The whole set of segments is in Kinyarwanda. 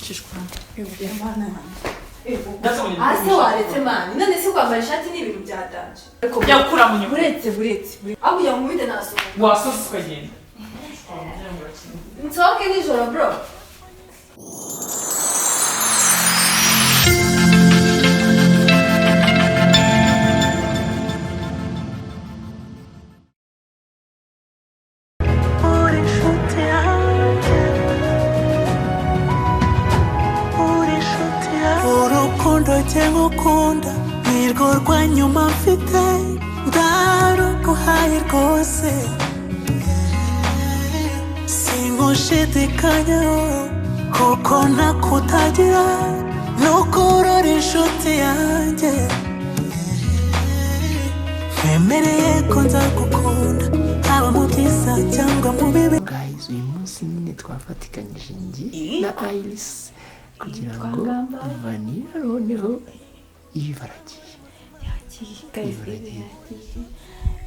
Shishwa. Ase waretse mani, none se kwambara ishati ni ibintu bya danger? Yakura mu nyuma. Buretse, buretse, aho kugira ngo nkubite nasohoka. Wasohotse ukagenda. Nsohoke nijoro, bro. Uri inshuti yanjye, uri inshuti yanjye. Urukundo njye ngukunda nirwo rwa nyuma mfite, ndaruguhaye rwose, singushidikanyaho kuko ntakutagira, nuko urora inshuti yanjye. Nkemereye ko nzagukunda haba mu byiza cyangwa mu bibi. Guys, uyu munsi nyine twafatikanyije njye na Iris kugira ngo Twagamba. Vanilla noneho Yves aragiye. Yagiye, guys. Yves aragiye. Yagiye.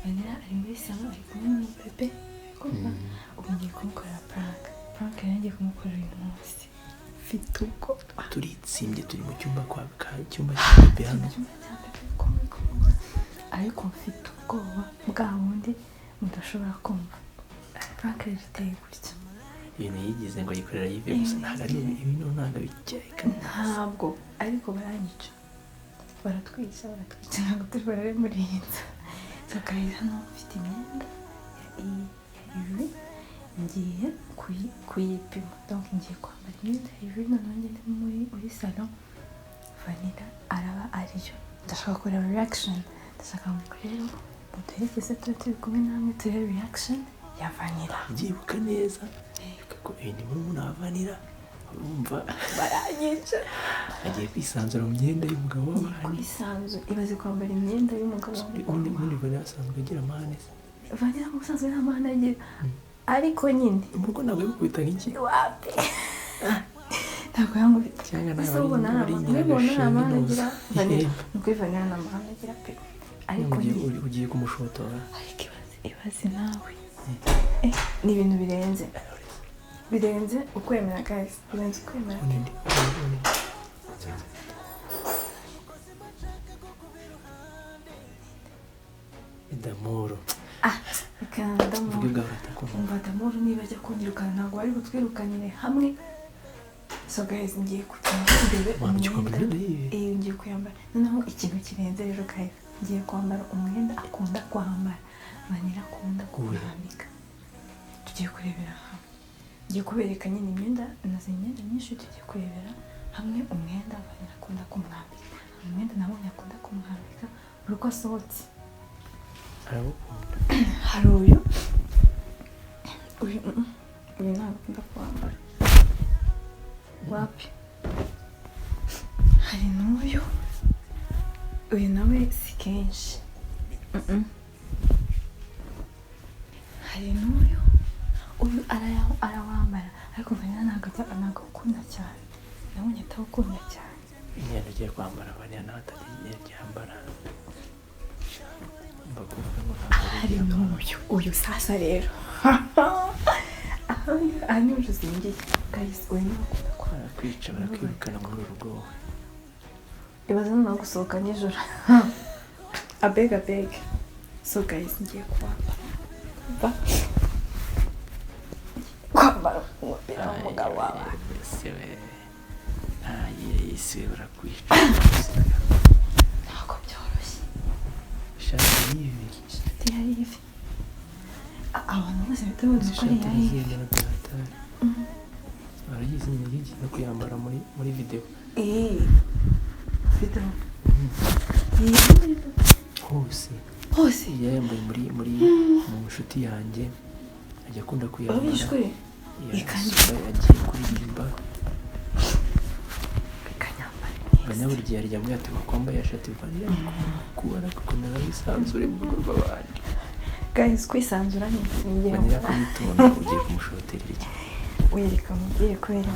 Vanilla ari muri salon, ari kumwe n'umubebe. Kumva ubu ngiye kumukorera prank. Prank rero ngiye kumukorera uyu munsi, mfite ubwoba. Turitsimbye, turi mu cyumba kwa ka cyumba cya bebe hano. Icyumba cya bebe, uko muri kumubona, ariko mfite ubwoba bwa bundi mudashobora kumva. Prank rero iteye gutya. Ibintu yigize ngo yikorera Yves gusa ntabwo ari ibintu, ntabwo abikeka. Ntabwo, ariko baranyica, baratwica, baratwica, ntabwo turi burare muri iyi nzu. So guys, hano mfite imyenda ya Yves, ngiye kuyipima. Donc ngiye kwambara imyenda ya Yves, noneho ngende muri salon, Vanilla araba ariyo. Ndashaka kureba reaction, ndashaka ngo rero muduherekeze, tube turi kumwe namwe, turebe reaction ya Vanilla. Byibuka neza, ibuka ko uyu ni murumuna wa Vanilla, urumva? Baranyica. Agiye kwisanzura mu myenda y'umugabo w'abandi. Kwisanzura, ibaze kwambara imyenda y'umugabo. Ubundi Vanilla asanzwe agira amahane se? Vanilla mu busanzwe nta mahane agira, ariko nyine Mu rugo ntabwo yagukubita nk'iki? Wapi, ntabwo yankubita. Cyangwa Ese ntabwo ubona ari ubona nta mahane agira nyiragashinga. Vanilla? Ni ukuri Vanilla nta mahane agira pe, ariko nyine Ugiye kumushotora. Ariko ibaze, ibaze nawe. Ni ibintu birenze, birenze ukwemera, guys, birenze ukwemera. Ubundi ubundi Damoro. Ikanda. Uvuge bwawe uratakunda. Umva, Damuru niba ajya kunyirukana ntabwo bari butwirukanire hamwe. So guys, ngiye kugenda ndebe Wambye kwambara umwenda. imyenda yiwe? Eh, ngiye kuyambara. Noneho ikintu kirenze rero, guys, ngiye kwambara umwenda akunda kwambara, Vanilla akunda kumwambika. Tugiye kurebera hamwe, ngiye kubereka nyine imyenda, nazanye imyenda myinshi, tugiye kurebera hamwe umwenda Vanilla akunda kumwambika. Umwenda nabonye akunda kumwambika buri uko asohotse. Aragukunda. Hari uyu, uyu, uyu ntabwo akunda kuwambara, wapi. Hari n'uyu, uyu nawe si kenshi. Hari n'uyu, uyu arawambara, ariko Vanilla ntabwo ntabwo awukunda cyane, nabonye atawukunda cyane. Imyenda ugiye kwambara Vanilla nawe ataryambara, mba kuvuga ngo ntabwo ari Hari n'uyu, uyu sasa rero aha niho ruzingiye, guys, uyu niwe akunda kwambara. Barakwica, barakwirukana muri uru rugo wowe. Ibaze noneho gusohoka nijoro, abeg, abeg. So guys, ngiye kwambara, ba kwambara umupira w'umugabo wawe. Ese we, ayi ese we, barakwica. Ntabwo byoroshye. Ishati y'ivi. Ishati ya Yves. Abantu bose bahita bazi ko ari Ishati iya Yves. ntiziyemera bya hatari, barayizi nyine, yigiye no kuyambara muri video. Eh, video. Hose. Hose. Yayambaye muri mu nshuti yanjye, ajya akunda kuyambara. Wabishwe. Yasuba agiye kuririmba. Ikanyambara. Vanilla buri gihe aryamye ati wakwambaye ishati. Vanilla kubona gukomeza wisanzure mu rugo rw'abandi. Guys, kwisanzura ni ingenzi. Vanilla kuyitonda, ugiye kumushoterera iki? Wereka mubwire, kubera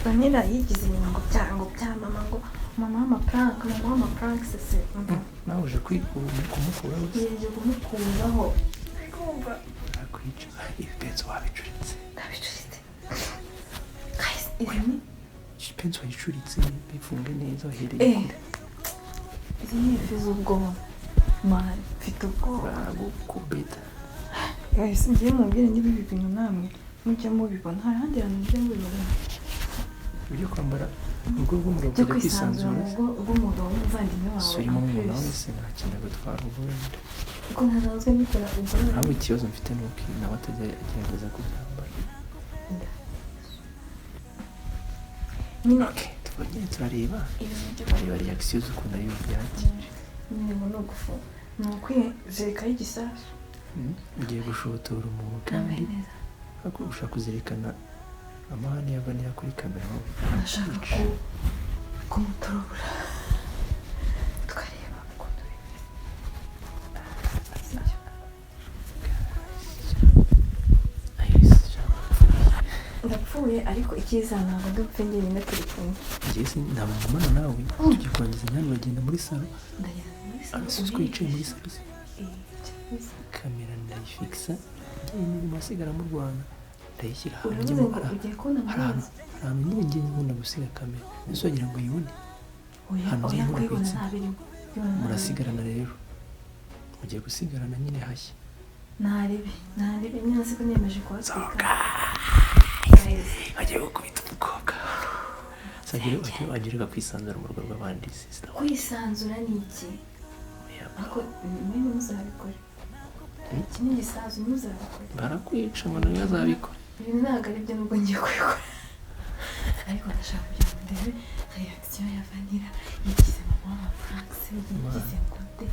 Vanilla yigize ibintu ngo bya mama, ngo mama w'amaprank, mama w'amaprank sese. Nawe uje kumukuraho se? Ngiye kumukuraho. Kumva. Barakwica, ibipenso wabicuritse. Ndabicuritse, guys. Izi ni Ipensi wayicuritse bifunge neza wahereye Eh. kure. Izi ni ifi z'ubwoba. Man, mfite ubwoba. Baragukubita. Guys, ngiye mubwire niba ibi bintu namwe mujya mubibona. Hari ahandi hantu mujya mubibona. Ibyo kwambara mu rugo rw'umugabo Byo kujya kwisanzura mu kwisanzura. rugo rw'umugabo w'umuvandimwe wawe. Si urimo umuntu en plus. wese nta kintu agutwara ubundi. Uko ntasanzwe mbikora ubwo Ntabwo ikibazo mfite ni uko nawe atajya agerageza kubyambara. Nyine Okay, twongere turareba. ibintu byo Turareba reaction z'ukuntu ari bubyakire. nyine ngo ni ugufu. Ni ukwizirikaho igisasu. Ugiye gushotora umuntu Nambaye kandi neza. ariko ushaka kuzirikana amahane ya Vanilla kuri kamera wowe. Ndashaka kumutorobora. Tukareba ukuntu bimeze. Sibyo? Ndapfuye ariko icyiza ntabwo ndupfe njyenyine turi kumwe. Njye si ntabwo ngumana nawe tugiye kurangiza nyine uragenda muri salo. Ndagenda muri salo. Ariko ko yicaye muri salo se. Eh, yicaye muri salo. Kamera ndayifikisa njyenyine masigara mu Rwanda ndayishyira ahantu Uravuze njye ngo ugiye kubona hari ahantu amazi. hari ahantu nyine njye nkunda gusiga kamera ese wagira ngo uyibone. Oya, Hano oya nkunda kuyibona kuyitsinda. ntabirimo. Kuyibona ntabirimo. Murasigarana rero mugiye gusigarana nyine hashya. Ntaribi, ntaribi nyine siko niyemeje kuhatwika. Guys, Bagiye gukubita umukobwa agereka kwisanzura mu rugo rw'abandi sister. Kwisanzura ni iki? Ariko mwe ntimuzabikore. Iki ni igisasu ntimuzabikore. Barakwica ngo nawe azabikore. Ibi ntabwo ari byo nubwo ngiye kubikora. Ariko ndashaka kugira ngo ndebe reaction ya Vanilla yigize mama wa Frank se yigize ngo nde.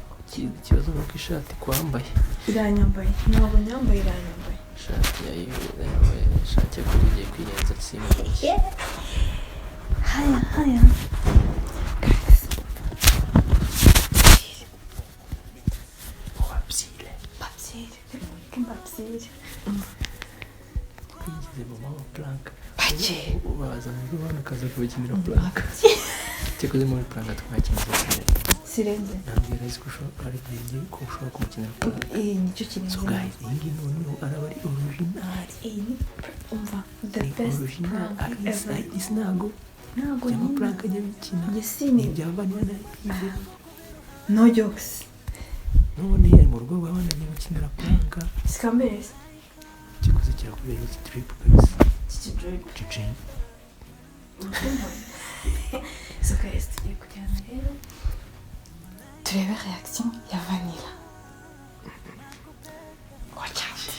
Ikibazo ni uko ishati kwambaye. Iranyambaye. Ntabwo nyambaye iranyambaye. Ishati yayo ishati yo kuri igiye kwirenza simubeshye. Haya haya. Guys, Wabyire. Mbabyire. Mureke mbabyire. Yigize mama wa Frank. Bake. Baza mu rugo hano ukaza kubakinira Frank. Cyakoze muri Frank twakinze cyane. Sirenze. Ntabwo yari azi ko ushobora ari bwenge ko ushobora kumukinira Frank. Iyi nicyo kirenze. So guys, iyi ngiyi noneho araba ari original. Iyi ni umva the Ni best original. prank Ice ever. Ice ntabwo Ntabwo byama nyine. Frank ajya abikina. Njye sini. Ni ibya Vanilla na Yves. No jokes. None ari mu rugo rw'abana agiye gukinira Frank. Sikambereza. Kikoze kirakubereye iki trip kabisa. Iki drip. Cici. So guys, tugiye kujyana rero turebe reaction ya Vanilla. Watch out.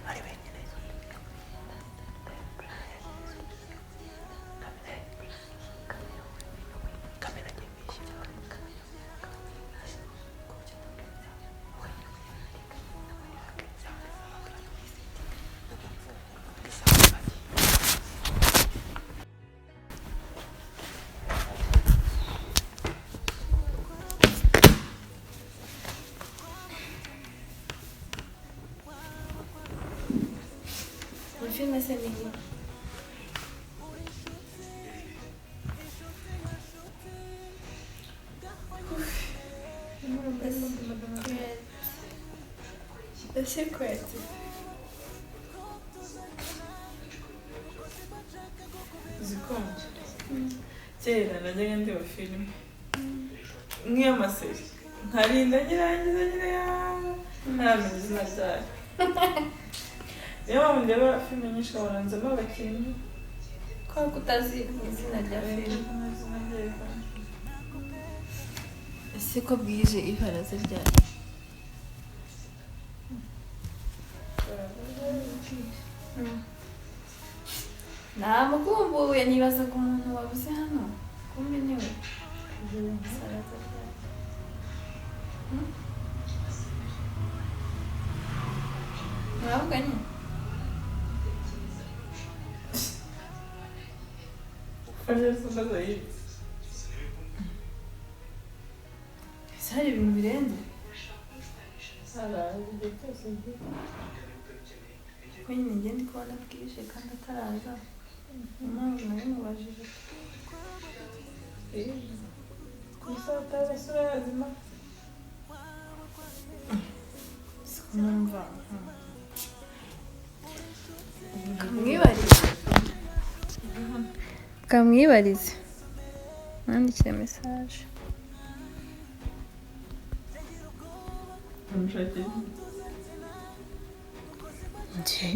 Ari wenyine. Kamera agiye kwishyura. Filime se ni iyi. The secret. Zikonje. Kera najyaga ndeba filime nk'iy'amaseri nkarinda nyirangiza nyine ntaramenya izina ryayo. Niyo mpamvu ndeba filime nyinshi nkabona nzamo abakinnyi. Kubera ko utazi izina rya filime. Izina ryayo. Ese ko bwije ibaraza ryayo. Namukumbuye nibazaga umuntu wabuze hano. Kumbe niwe. Saraza ryayo. Mwavuganye? Ese hari ibintu birenze? Ko nyine njye ndi kubona bwije kandi ataraza. Niyo mpamvu nabimubajije. Numva kamwibarize, kamwibarize, nandikire message. Umushakira. Njye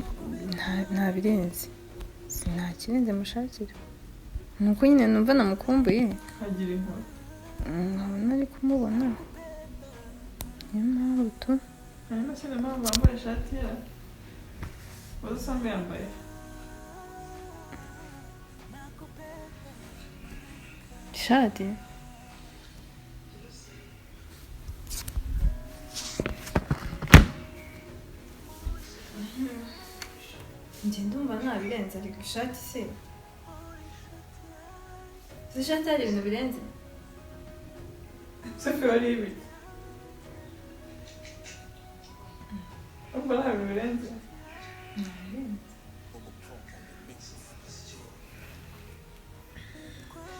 nta birenze, nta kirenze mushakira, ni uko nyine numva namukumbuye. Kagira inkuru. Nkabona ari kumubona, niyo mpamvu tu. Hanyuma se niyo mpamvu wambaye ishati ya waza usanga yambaye. Ishati njye ndumva nta birenze, ariko ishati se, izi shati hari ibintu birenze? Sophie wari ibiki? Urumva nta bintu birenze? Nta birenze,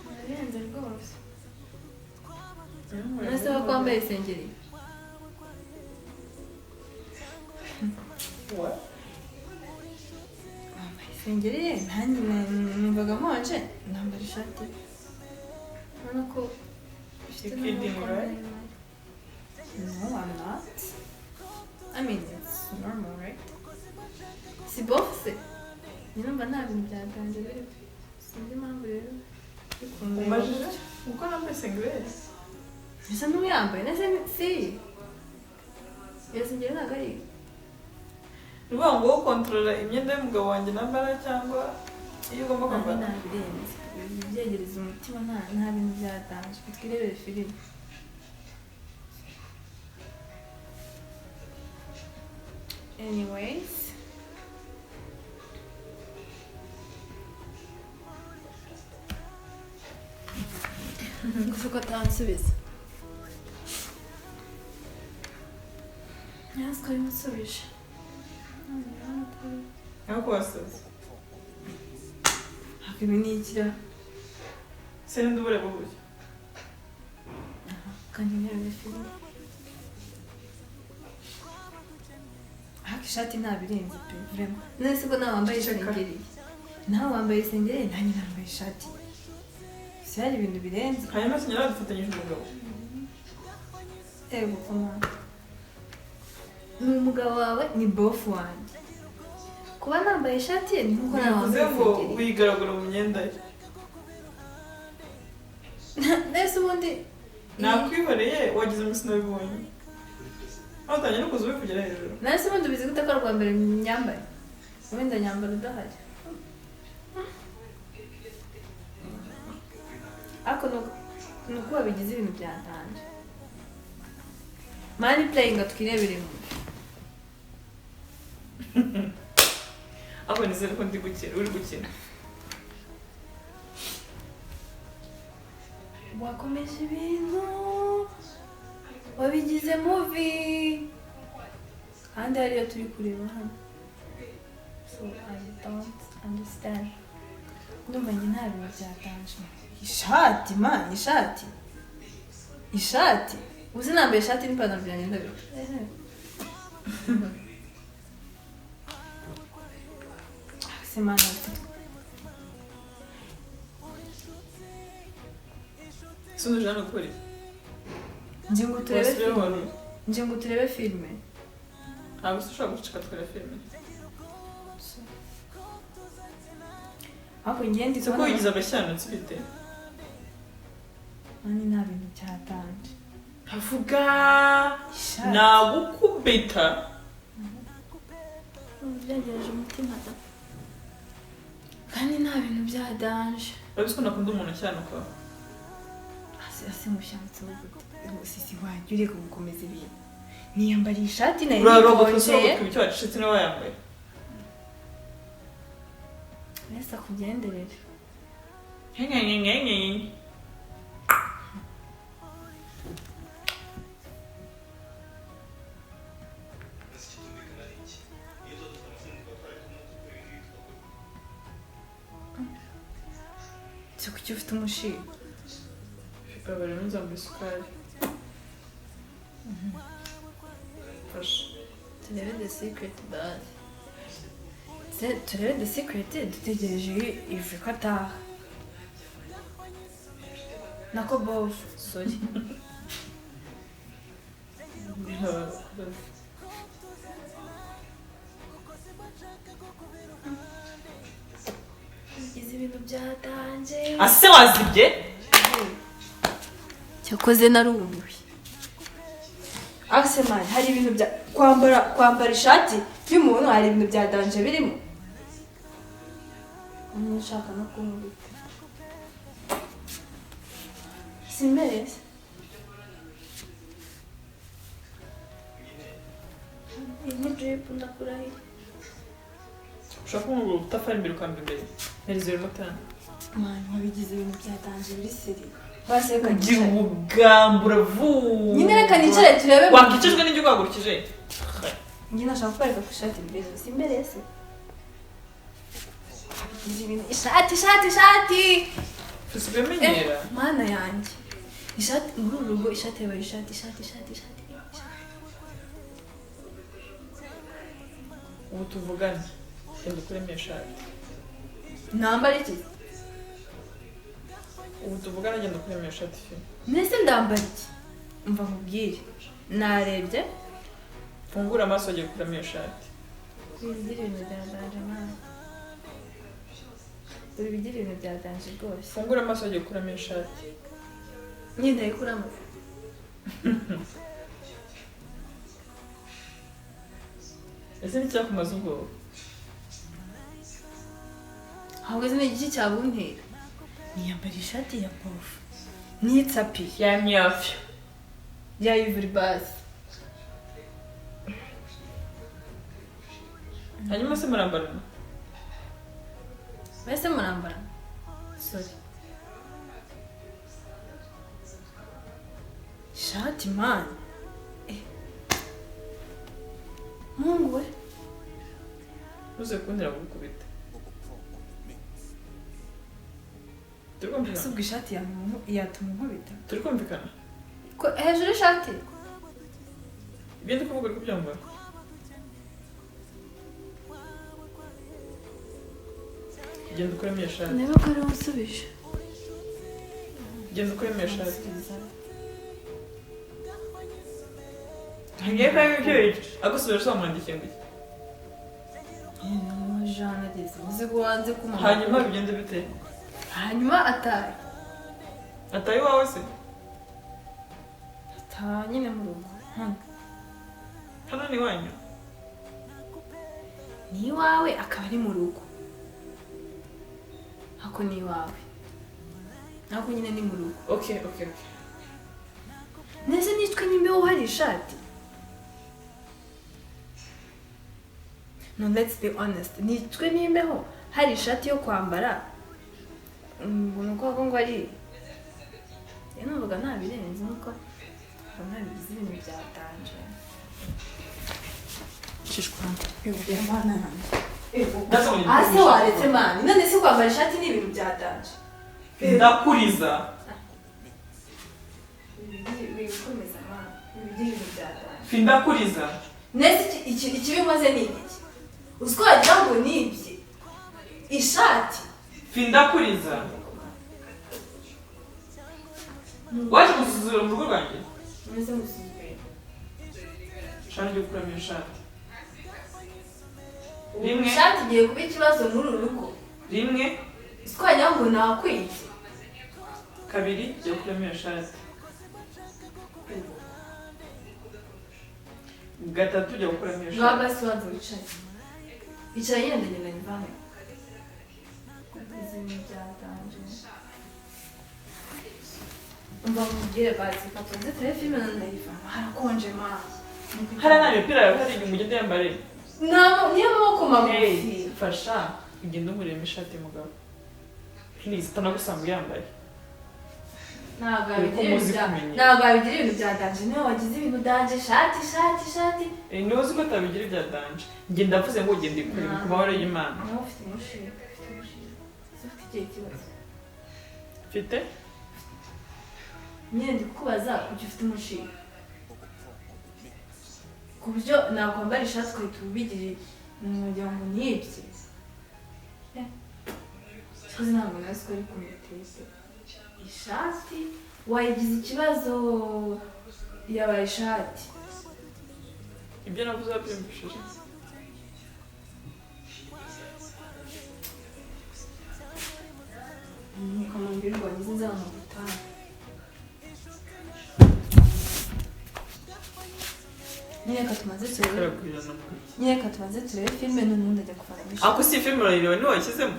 nta birenze rwose. Nase ko wambaye isengeri? What? Wambaye isengeri ye, nanjye numvaga nkonje nambara ishati, urabona ko ifite You kidding, n'amaboko right? maremare. No, I'm not. I mean, it's normal, right? Si bof se? Njye numva nta bintu byatanje biri, sinzi impamvu rero bikundeba. Umajije uko nambaye singlet? Bisa n'uyambaye nese si iyo sengeri ntabwo ari. Ni ukuvuga ngo wowe ukontorora imyenda y'umugabo wanjye nambara cyangwa iyo ugomba Ntabwo kwambara? nta birenze, byegereza umutima, nta bintu byatanje, twirebere filime. Anyways, gusa uko atansubiza, nyazi ko bimusubije. Ntabwo wasaze. Ntabwo ibi ni ikira. Se ninde ubureba uburyo? Kandi nirebe filime, ariko ishati nta birenze pe, vraiment. None se ko nawe wambaye Ceceka. isengeri, nawe wambaye isengeri, nanjye nambaye ishati, si hari ibintu birenze? Hanyuma se nyirawe dufatanyije umugabo. Ego kumana, ni umugabo wawe, ni bofu wanjye, kuba nambaye ishati ye ni nkuko nawe Bivuze wambaye ngo isengeri. wigaragura mu myenda ye. Nese ubundi Nakwihoreye, wagize ngo sinabibonye, aho utangiye no kuza ubivugira hejuru. Nese ubundi ubizi gute ko ari ubwa mbere nyambaye? Wenda nyambara udahari, ariko ni uko wabigize ibintu byatanje. Mani playing, twirebere mu Ahubwo nizere ko ndi gukina, uri gukina. Wakomeje ibintu, wabigize movie kandi hariyo turi kureba hano, so I don't understand. Ndumva njye nta bintu byatanje, ishati man, ishati, ishati, uzi nambaye ishati n'ipantaro byagenda bite? Se mana. Ese undi uje hano gukora iki? Nje ngo turebe Wasubiyeho filime. wari uri. Nje ngo turebe filime. Ntabwo se ushobora guceceka tukareba filime? Ariko njye ndi Ese ko kubona wigize agashyanutsi bite? Mani, nta bintu byatanje. Avuga. Ishati. Nagukubita. Byegereje umutima da, kandi nta bintu bya danger. Urabizi ko nakunda umuntu ushyanuka. Ase mushyantse sisi wajya ureka gukomeza ibintu, niyambariye ishati nayo Urarogota. nikonjeye. Usohoka ibicyo wacecetse niba wayambaye. Wese akugenderere. Nyenyenyenyenyenye. Si kuki ufite umushiha? Babarimo nzamba isukari. Fasha. Turebe The Secret basi. Turebe The Secret dutegereje Yves ko ataha. Nako Bob, sorry. Izi bintu byatanje. Ase wazibye? Cyakoze narumiwe. Ase man, hari ibintu bya kwambara ishati y'umuntu, hari ibintu bya danger birimo. Nshaka no kumubita. Simberese. Ni drip ndakurahiye. Ushaka kumugura ubutafari imbere ukamba imbere. Narizo mutana. Man, wabigize ibintu bya danger biri seri. Basi reka ugira ubugambo uravuga. Nyine reka nicare turebe. Wakicijwe n'ibyo ugahagurukije. Nyine nashaka kwereka ko ishati imbere. Simberese. Wabigize ibintu ishati ishati ishati. Tusibemenyera. Mana yanjye. Ishati muri uru rugo ishati yabaye ishati ishati ishati ishati. Ubu tuvugane. Genda ukuremo ishati. Nambara iki? Ubu tuvugane genda ukuremo ishati fi. Nese ndambara iki? Umva nkubwire. Narebye. Fungura amaso ugiye gukuramo ishati. Bigira ibintu bya danger mwana. Bigira ibintu bya danger rwose. Fungura amaso ugiye gukuramo ishati. Nyine ndayikuramo. Ese ni icyakumaza ubwoba? Ahubwo ni igiki cyabuntera? Niyambara ishati ya bofu. Nitsapi. Ya myafyo. Ya Ivory basi. Hanyuma se murambarana? Mbese murambarana? Sorry. Ishati man. Mungu we. Uze kuntera gukubita. Turi kumvikana? Subwo ishati ya yatuma nkubita. Turi kumvikana? Ko hejuru ishati. Ibyo ndi kuvuga uri kubyumva? Genda ukuremo iyo shati. Niba ko ari usubije. Genda ukuremo iyo shati. Ngiye kwa ibyo agusubije usamwandikiye ngo iki? Jean ageze uzi ko wanze kumama. Hanyuma bigende bite? Hanyuma ataye. Ataye iwawe se? Ataye nyine mu rugo. Hano. Hano ni iwanyu? Ni iwawe akaba ari mu rugo. Ako ni iwawe. Nako nyine ni mu rugo. Okay, okay, okay. Nese nitwe n'imbeho hari ishati. No, let's be honest. Nitwe n'imbeho hari ishati yo kwambara. Ngo nuko ngo ari. Numvaga nta birenze nuko ntabigize ibintu byatanje. Cishwa. Mana yanjye. Ase waretse mani. None se kwambara ishati ni ibintu byatanje. Ndakuriza. Bikomeza mani. Bigira ibintu byatanje. Ndakuriza. Nese ikibimaze ni iki? Uziko wagira ngo nibye ishati. Ndakuriza. Waje gusuzugura mu rugo rwanjye? Nese ngusuzugure. Shaka gukuramo ishati. Rimwe. Ishati igiye kuba ikibazo muri uru rugo. Rimwe. Uziko wagira ngo nakwibye. Kabiri, jya gukuramo ishati. Gatatu, jya gukuramo ishati. Ngaho basi wanze wicare. Icara nyine ndagenda nyivane. Izi ni ibyatanje. Umva nkubwire basi reka tuze turebe filime none ndayivana. Harakonje ma. Hariya nta mipira yawe hari igihe ugenda yambare. Niyo maboko magufi. Fasha ugende unkuremo ishati mugabo. Please utanagusanga uyambaye. Ntabwo wabigira ibintu bya danje. Niba wagize ibintu danje ishati ishati ishati. Niba uzi ko utabigira ibya danje. Njye ndavuze ngo ugende ikuremo ku mahoro y'Imana. Nawe ufite umushinga. Ufite umushinga. Ufite ikihe kibazo? Mfite? Nyine ndi kukubaza kuki ufite umushinga. Ko Ku buryo nakwambara ishati ugahita ubigirira nkagira ngo nibye. Cyakoze ntabwo nazi ko ari ukuntu biteye. Ishati wayigize ikibazo, yabaye ishati. Ibyo navuze wabyumvishije? Mukamambiri ngo wagize inzara mu gutaha. Nyine reka tubanze turebe. Karakwirana mu iki? Nyine reka tubanze turebe filime, noneho ndajya kuvanamo ishati. Ako si filime urayireba ntiwayishyizemo?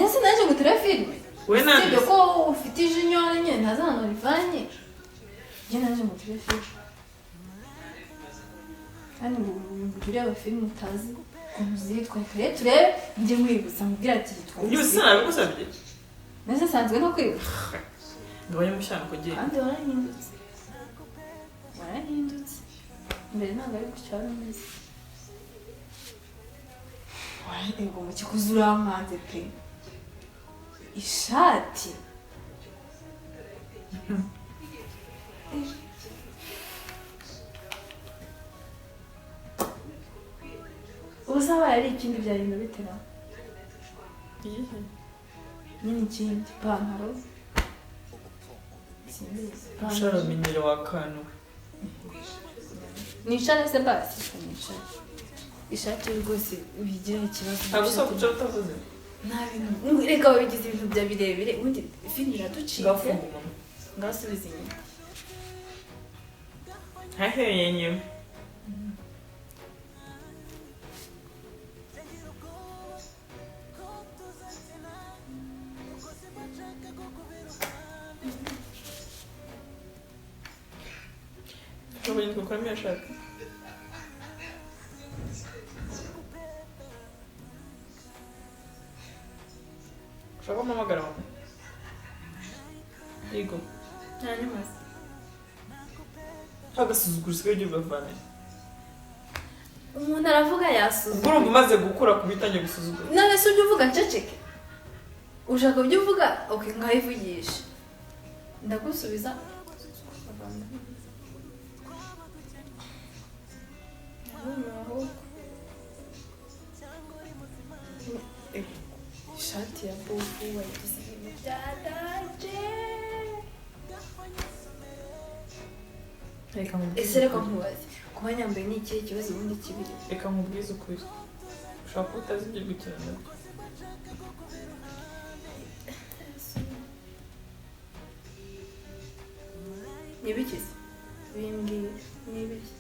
Ese naje ngo turebe filime? We nande? Usibye ko ufite ijinyori nyine ntazi ahantu rivanye. Njye naje ngo turebe filime. Kandi ngo ujye ureba filime utazi ukuntu zitwa, reka rero turebe njye nkwibutsa nkubwira ati yitwa. Niba sinabigusabye. Mbese nsanzwe no kwibutsa. Ngabanya umushyano kugira. Kandi warahindutse. Warahindutse. Mbere ntabwo ari gutya wari umeze. Ngo mu kikuzi uramwanze pe. Ishati. Ubu se habaye ari ikindi byagenda bite na? Iyihe? Nyine ikindi ipantaro. Simbizi. Ipantaro. Usharamenyere wakantu. Nicare se basi? Nicare. Ishati rwose ubigiraho ikibazo. Ntabwo usaba guca utavuze. Nta bintu, reka babigize ibintu bya birebire, ubundi filime iraducitse. Ngafunga umunwa. Ngasubiza inyuma. Hahereye inyuma. Ushobora gukuramo iyo shati. Ushaka ko mpamagara mama? Yego. Hanyuma se? Agasuzuguro usigaye ugira ubavane. Umuntu aravuga yasuzugura. Ubwo urumva umaze gukura ku bitangiye gusuzugura. None se ujya uvuga nceceke? Ushaka ibyo uvuga? Okay, nkayivugisha. Ndagusubiza. Ishati ya bofu wayigize ibintu bya daje. Reka nkubwize Ese reka ukuri. nkubaze, kuba nyambaye ni ikihe kibazo ubundi kibiri? Reka nkubwize ukuri. Ushobora kuba utazi ibyo gukina nabyo. Ni ibiki se? Bimbwire, ni ibiki?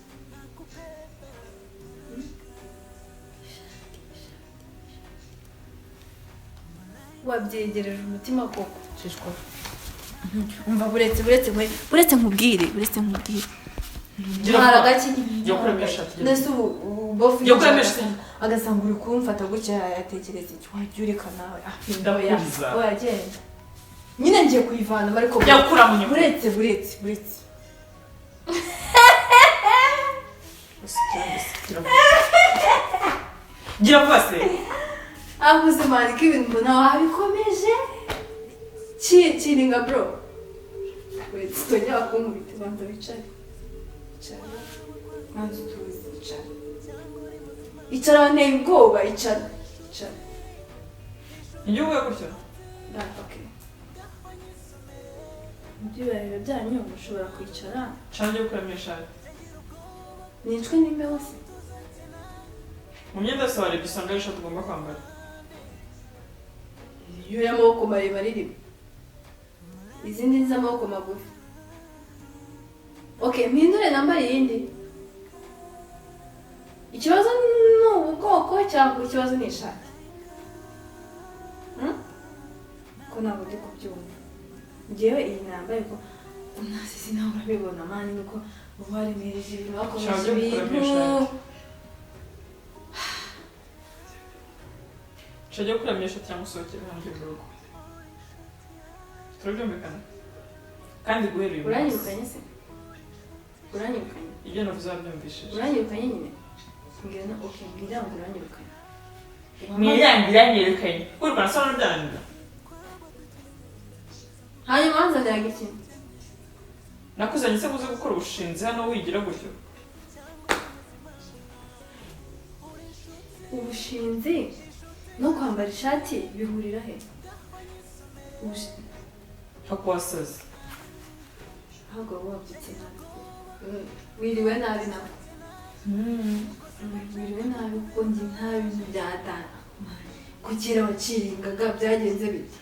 Wabyegereje umutima koko. Shishwa. Umva buretse buretse buretse nkubwire, buretse nkubwire. Gira Ntwara vuba. gake. Jya ukuramo ishati. Nese ubu bofu Jya ukuramo ishati. agasanga uri kumfata gutya yatekereza iki? Wajya ureka nawe. Ah, Ndakuriza. oya genda. Nyine ngiye kuyivana ariko Jya ukuramo inyuma. buretse buretse buretse. Gira vuba se. Ahuze mani ko ibintu mbona wabikomeje. Kiringa bro. Wait, tongera kunkubita, banza wicare. Icara. Banza utuze, icara. Icara wanteye ubwoba, icara. Icara. Njye uvuga gutyo. Ah, okay. Mu byubahiro byanyu mushobora kwicara. Cana njye gukuramo ishati. Nicwe n'imbeho se? Mu myenda yose warebye usanga ari ishati ugomba kwambara. Iyo y'amaboko maremare irimo. Izindi ni iz'amaboko magufi. Okay, mpindure nambare iyindi. Ikibazo ni ubu bwoko cyangwa ikibazo ni ishati? Ko ntabwo ndi kubyumva. Njyewe iyi nambaye ko nasize nawe urabibona mani nuko baremereje ibintu bakomeje Shaka gukuramo ibintu. ishati. Shaka gukuramo ishati cyangwa usohokere hanze mu rugo. Turabyumvikana? Kandi guhera uyu munsi. Uranyirukanye se? Uranyirukanye? Ibyo navuze wabyumvishije. Uranyirukanye nyine? Mbwira na okay, mbwira ngo uranyirukanye. Mwiyangira yanyirukanye. Kwirukana se byananira. Hanyuma wanzaniraga iki? Nakuzanye se uze gukora ubushinzi hano wigira gutyo. Ubushinzi no kwambara ishati bihurira he? Hakuwasaze. Ahubwo wowe wabyutse nabi, wiriwe nabi nawe, wiriwe nabi kuko njye nta bintu byatana kukira waciringaga. Byagenze bite?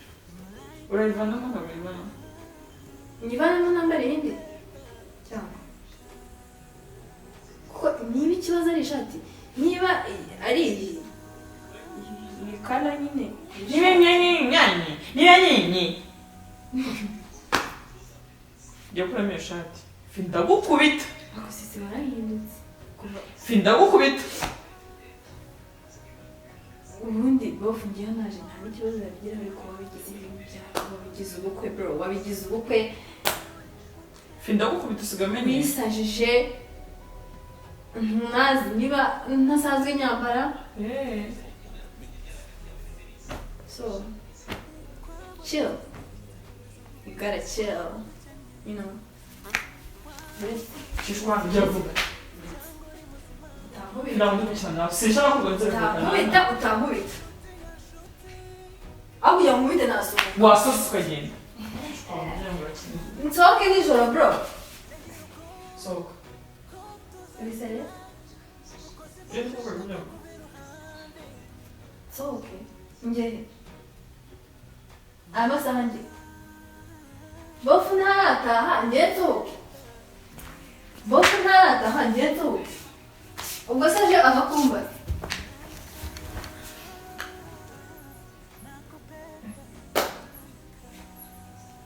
Urayivanamo ntabwo uyivanamo. Nyivanamo nambara iyindi, cyangwa kuko niba ikibazo ari ishati, niba ari iyi kala nyine. Niba nyanyi niba nyanyi jya kuramo iyo shati, ndagukubita. Ako sisi warahindutse kuva Ndagukubita. Ubundi bafungiye naje nta n'ikibazo babigira, ariko wabigize ibintu byawe, wabigize ubukwe bro, wabigize ubukwe. Ndagukubita usigame neza. Wisajije ntazi niba ntasanzwe nyambara. So chill, you gotta chill. Shishwa njya vuba. Utankubita. Ndagukubita nawe, sinshaka kugonzera. Utankubita, utankubita, aho kugira ngo nkubite nasohoka. Wasohoka ukagenda. Nsohoke nijoro bro? Sohoka. Bisere. Nsohoke njye aya masaha, njye bofu ntarataha, njye nsohoke bofu ntarataha, njye nsohoke? Ubwo se aje akakumbaza?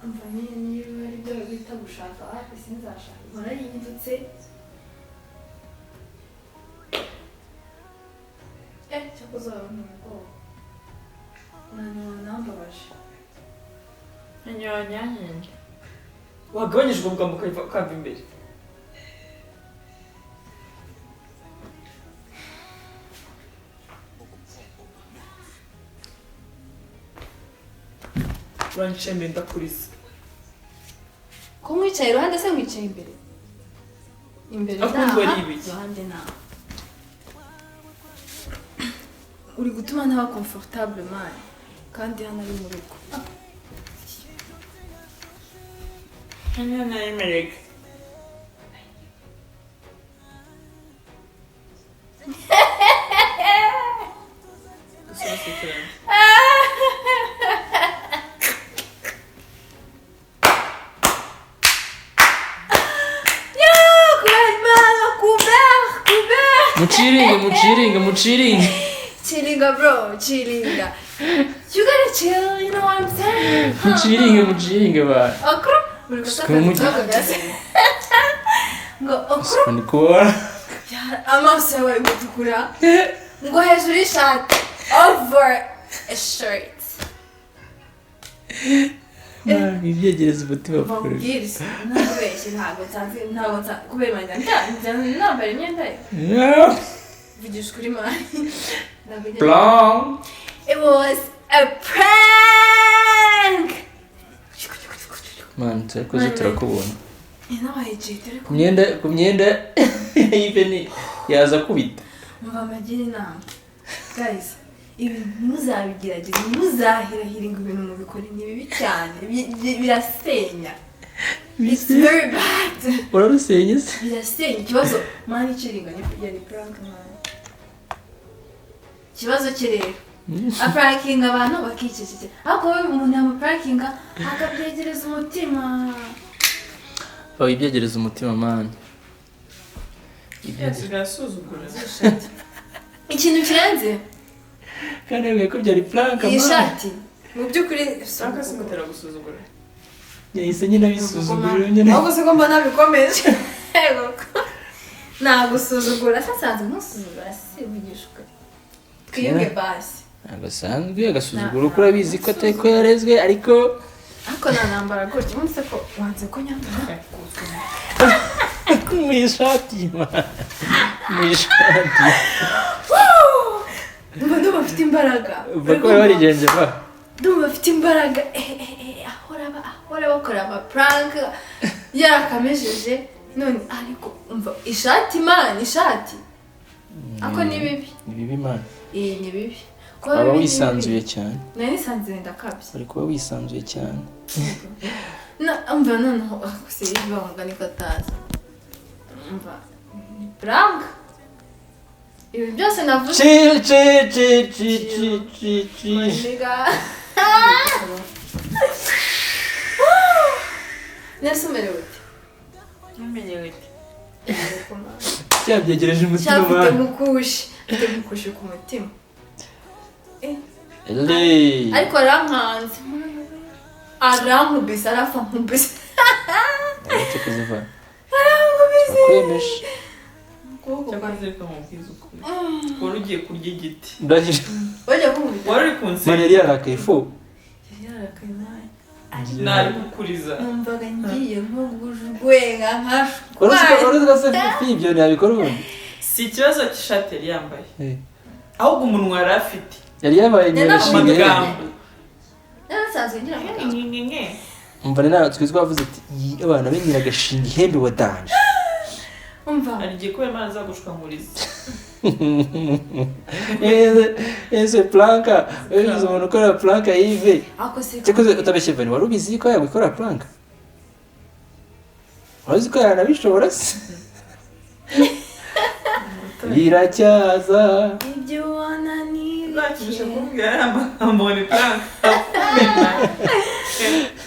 Umva nyine, niba ari byo bita gushaka, hafi sinzashaka, warahindutse. Cyakoze wabona ubwoba, mwana wawe nambabaje. Wagabanyije ubwo bwambo ukava imbere. Uranshembe ndakuriza. Ko nkwicaye iruhande se, nkwicaye imbere imbere? Akundwa Ndaha ari ibiki? Iruhande nawe uri gutuma ntaba comfortable man, kandi hano ari mu rugo. Ntayemerega. Gusohokera. Kubera couvert, couvert. Muciringe, muciringe, muciringe. Chillinga bro, chillinga. You gotta chill, you know what I'm saying? Muciringe, muciringe ba. Okro uri gusakaza ngo okro. Ndi kubona. Amaso yawe ari gutukura ngo hejuru y'ishati, over a shirt. Ibyegereza umutima kure. Mbabwire, ntabeshye, ntabwo nsanzwe, ntabwo nsanzwe kubera imyenda, njya nambara imyenda ye. Vugisha ukuri man. Ntabwo Plan. It was a prank. Man, turakoze, turakubona. Nabaye jete ariko. Ku myenda y'iveni yaza kubita. Mva mbagira inama guys, ibi ntimuzabigerageze, ntimuzahirahire ngo ibintu mubikore, ni bibi cyane. Birasenya, it's very bad. Urarusenye se? Birasenya. Ikibazo man, ikiringa yari prank man. Ikibazo cye rero, aprankinga abantu bakicecekera, ariko wowe umuntu yamuprankinga akabyegereza umutima. Oh, ibyegereza umutima man. Yasigaye asuzugura. Ikintu kirenze Kandi yabwiye ko byari prank iyi man. shati mu by'ukuri Prank simutera gusuzugura. Yahise nyine abisuzugura nyine. Ahubwo se ko mbona bikomeje? Yego ko nagusuzugura se? Nsanzwe nkusuzugura se? Vugisha ukuri, twiyunge basi. Ntabwo asanzwe agasuzuguro, uko urabizi ko atari ko yarezwe, ariko Ariko nanambara gutya ubundi se ko wanze ko nyambara? Mu ishati man. Mu ishati. Ndumva mfite imbaraga. Uva ko bari barigenje ba. Ndumva mfite imbaraga. Ahora bakora ama prank yarakamejeje none, ariko umva ishati man, ishati ako ni bibi. Ni bibi man. Iyi ni bibi. Kuba Waba bibi ni wisanzuye bibi. cyane. Nari nisanzuye ndakabye. Uri kuba wisanzuye cyane. Na umva noneho gusa ibi bamugani ko atazi. Umva. Ni prank. Ibi byose navuze. Chill, chill, chill, chill, chill, chill, chill. Nigga. Nese umerewe ute? Ntumenyere ute. Cyabyegereje umutima Cyafite wawe. mukushi. Mfite mukushi ku mutima. Ele. Ariko arankanze. Arankubise, arafa nkubise. Uretse kuziva. Arankubise. Bakwemeje. Ukuboko Cyangwa kwanjye. se reka nkubwize ukuri. Wari ugiye kurya igiti. Ndahira. Wajya kunkubita? Wari uri kunseka. Mani yari yarakaye fo. Yari yarakaye nawe. Nari gukuriza. Numvaga ngiye nko gujwenga Wari uzi ko nkashwaye. wari uzi ko se fi ibyo ntiyabikora ubundi. Si ikibazo cy'ishati yari yambaye. Eh. Ahubwo umunwa yari afite. Yari yabaye Yari nyirashinga. Amagambo. Narasanzwe ngira amagambo. Nyenyenye. Umva rero twe twavuze ati iyi abana be nyiragashinga ihembe wa danje. Umva. Hari igihe kubera Imana azagushwanguriza. Ese planka, uzi umuntu ukora planka yive. Ako se. Cyakoze utabeshye Vani, wari ubizi ko yagukora planka? Wari uzi ko yanabishobora se? Biracyaza. Ibyo ubona ni Uzakinisha bike. kumbwira ariya magambo ngo ni prank.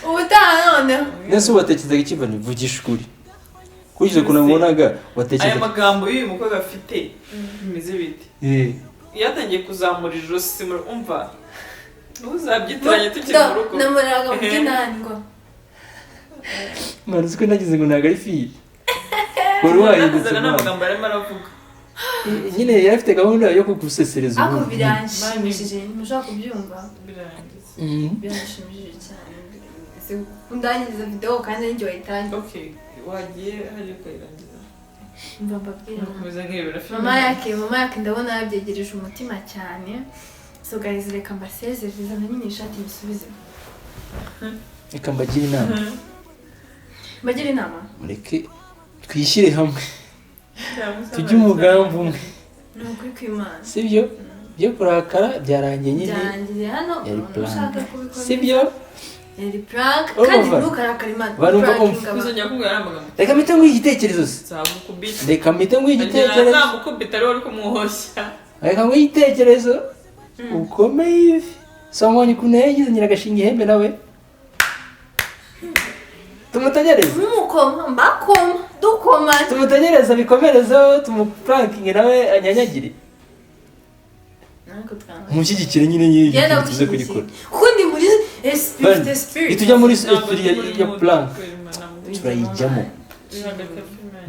Ubutaha noneho. Nese ubu watekerezaga iki Vani? Vugisha ukuri. Kurikije ukuntu namubonaga, Aya watekerezaga. magambo y'uyu mukobwa afite bimeze bite? Eh. Yatangiye kuzamura ijosi umva. Ntuzabyitiranye tukiri mu rugo. Namuriraga mu by'inani ngo. Mwana uzi ko nagize ngo ntabwo ari fiye. Wari wahindutse Nazaga mwana. n'amagambo arimo aravuga. Nyine yari afite gahunda yo kugusesereza Ako ubundi. biranshimishije ntimushobora kubyumva. Birangiza. Biranshimishije cyane. Undangiriza video kandi ninjye wayitangiye. Okay, wagiye hariya ukayirangiza. Mva mbabwire. Nkomeza nkirebera filime. Mama yake ndabona yabyegereje umutima cyane. So guys reka mbasezereze na nyine ishati musubize. Reka mbagire inama. Mbagire inama. Mureke twishyire hamwe. Tujye umugambi umwe. Ni ukuri kw'Imana. Sibyo? Byo kurakara byarangiye nyine. Byarangiye hano Yari umuntu ushaka prank. kubikora. Sibyo? Yari prank Urumva? kandi ntukarakare Imana. Barumva Pranking umva. abantu. Uzongera kumbwira ariya magambo. Reka mpite nguhe igitekerezo se. Nzamukubita. Reka mpite nguhe igitekerezo. Nzamukubita ariwe uri kumwoshya. Reka nguhe igitekerezo. Ukomeye ivi. So mbonye ukuntu yagize nyiragashinga ihembe nawe. Tumutegereze. Mumukoma, mbakoma, dukoma. Tumutegereze abikomerezeho tumuprankinge nawe anyanyagire. Ariko twanga. Umushyigikire nyine nyine Genda ikintu tuze kugikora. Kuko ndi muri spirit spirit. Nitujya muri esprit ya prank turayijyamo.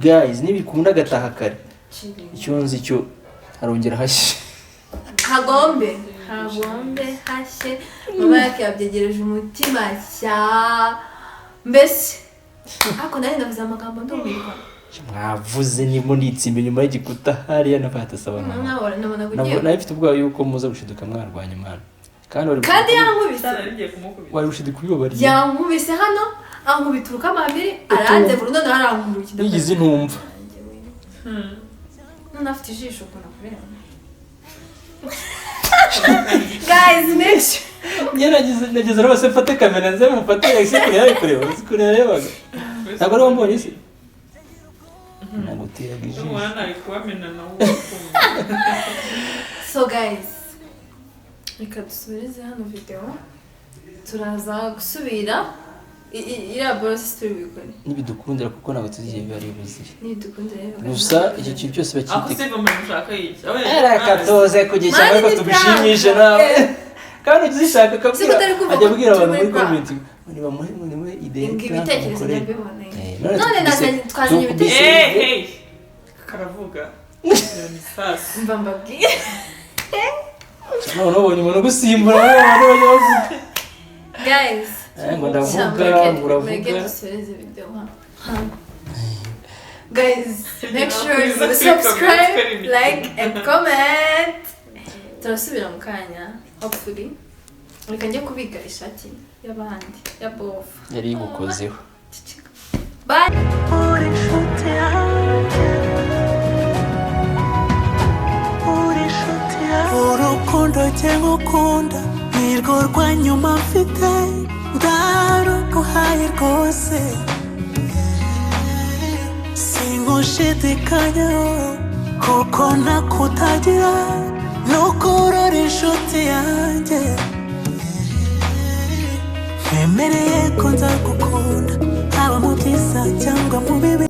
Guys, nibikunda agataha kare. Icyo nzi cyo harongera hashye. Hagombe hashye. Mama yake yabyegereje umutima cya mbese. Ariko nari ndavuze amagambo ndumirwa. Mwavuze nimo nitsimba inyuma y'igikuta hariya nabatasaba Mwabona nabona kugiye. Nari mfite ubwoba yuko muza gushiduka mwarwanya Imana. Kandi yankubise. Wari gushiduka ubibabariye. Yankubise hano, ankubita urukamambiri, aranze burundu nawe arankuruye. Yigize intumva. None afite ijisho ukuntu akureba. Guys, next. Nageze rwose mfate kamera nze mufate ese kure yari kureba, uzi kure yarebaga. Ntabwo ari wambonye se? Naguteraga ijisho. So guys, reka dusubize hano video. Turaza gusubira iriya borose turi bukore. Nibidukundira kuko ntabwo tuzigiye biba ari buzire. Nibidukundira rero. Gusa icyo kintu cyose bakiteka. Reka Reka kugisha ariko tugushimishe nawe. Kandi uzishaka akabwira ajya abwira abantu muri comment ngo nibamuhe ngo idea ibitekerezo ndabiboneye. None nazanye twazanye ibitekerezo. Karavuga. Ni sasi. Mba mbabwiye. None ubonye umuntu ugusimbura abantu bajya bavuga. Guys, ngo ndavuga uravuga. Mureke dusoreze video hano. Guys, make sure you subscribe, like and comment. Turasubira mu kanya, hopefully. Reka njye kubika ishati y'abandi ya bofu. Yari igukozeho. Bye. jye ngukunda nirwo rwa nyuma mfite ndaruguhaye rwose singushidikanyaho kuko nakutagira nukurora inshuti yanjye nkemereye ko nzagukunda haba mu byiza cyangwa mu bibi.